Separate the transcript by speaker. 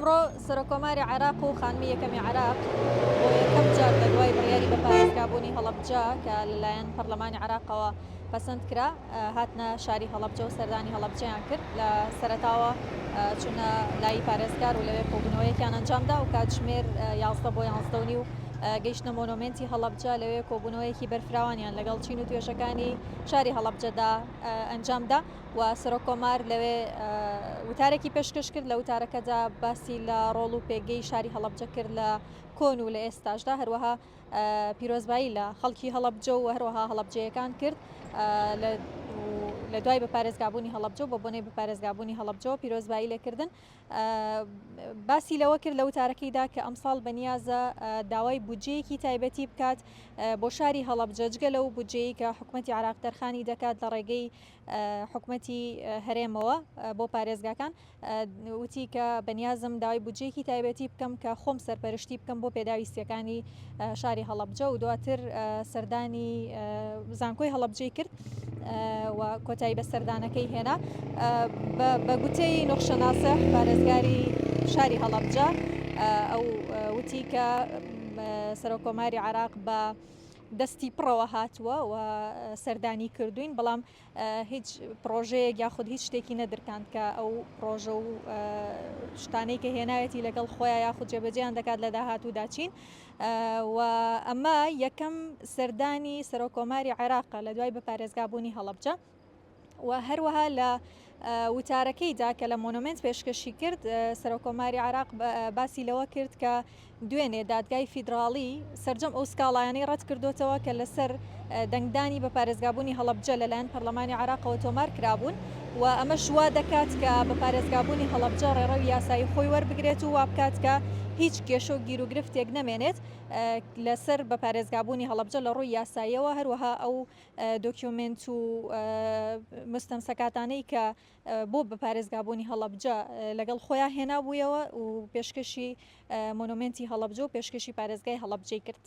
Speaker 1: ئەمڕۆ سەرۆککۆماری عێراق و خانمی یەکەمی عێراق بۆ یەکەم جار لە دوای بڕیاری بە پارێزگابوونی هەڵەبجە کە لەلایەن پەرلەمانی عێراقەوە پەسەند کرا هاتنە شاری هەڵەبجە و سەردانی هەڵەبجەیان کرد لە سەرەتاوە چونە لای پارێزگار و لەوێ کۆبوونەوەیەکیان ئەنجامدا و کاتژمێر 11 بۆ 11 و نیو گەیشتنە مۆنۆمێنتی هەڵەبجە لەوێ کۆبوونەوەیەکی بەرفراوانیان لەگەڵ چین و توێژەکانی شاری هەڵەبجەدا ئەنجامدا و سەرۆک کۆمار لەوێ وتارێکی پێشکەش کرد لە وتارەکەدا باسی لە ڕۆڵ و پێگەی شاری هەڵەبجە کرد لە کۆن و لە ئێستاشدا هەروەها پیرۆزبایی لە خەڵکی هەڵەبجە و هەروەها هەڵەبجەیەکان کرد لە دوای بە پارێزگابوونی هەڵەبجە بە بۆنەی بە پارێزگابوونی هەڵەبجەوە پیرۆزبایی لێکردن باسی لەوە کرد لە وتارەکەیدا کە ئەمساڵ بەنیازە داوای بودجەیەکی تایبەتی بکات بۆ شاری هەڵەبجە جگە لەو بودجەیە کە حکوومەتی عراق تەرخانی دەکات لە ڕێگەی حکومەتی هەرێمەوە بۆ پارێزگاکان وتی کە بەنیازم داوای بودجەیەکی تایبەتی بکەم کە خۆم سەرپەرشتی بکەم بۆ پێداویستیەکانی شاری هەڵەبجە و دواتر سەردانی زانکۆی هەڵەبجەی کرد و کۆتایی بە سەردانەکەی هێنا بە گوتەی نوخشە ناسح پارێزگاری شاری هەڵەبجە ئەو وتی کە سەرۆککۆماری عراق بە دەستی پڕەوە هاتووە و سەردانی کردوین بەڵام هیچ پرۆژەیەک یاخود هیچ شتێکی نەدرکاند کە ئەو پرۆژە و شتانەی کە هێناوێتی لەگەڵ خۆیان یاخود جێبەجێیان دەکات لە داهاتوودا چین و ئەمە یەکەم سەردانی سەرۆککۆماری عێراقە لە دوای بە پارێزگابوونی هەڵەبجە. و هەروەها لە وتارەکەیدا کە لە مۆنۆمێنت پێشکەشی کرد سەرۆککۆماری عێراق باسی لەوە کرد کە دوێنێ دادگای فیدراڵی سەرجەم ئەو سکاڵایانەی ڕەتکردۆتەوە کە لەسەر دەنگدانی بە پارێزگابوونی هەڵەبجە لەلایەن پەرلەمانی عێراقەوە تۆمار کرابوون و ئەمەش وا دەکات کە بە پارێزگابوونی هەڵەبجە ڕێڕەوی یاسایی خۆی وەربگرێت و وابکات کە هیچ کێشە و گیروگرفتێک نەمێنێت لەسەر بە پارێزگابوونی هەڵەبجە لە ڕووی یاساییەوە هەروەها ئەو دۆکیۆمێنت و مستەمسەکاتانەی کە بۆ بە پارێزگابوونی هەڵەبجە لەگەڵ خۆیان هێنابوویەوە و پێشکەشی مۆنۆمێنتی هەڵەبجە و پێشکەشی پارێزگای هەڵەبجەی کرد.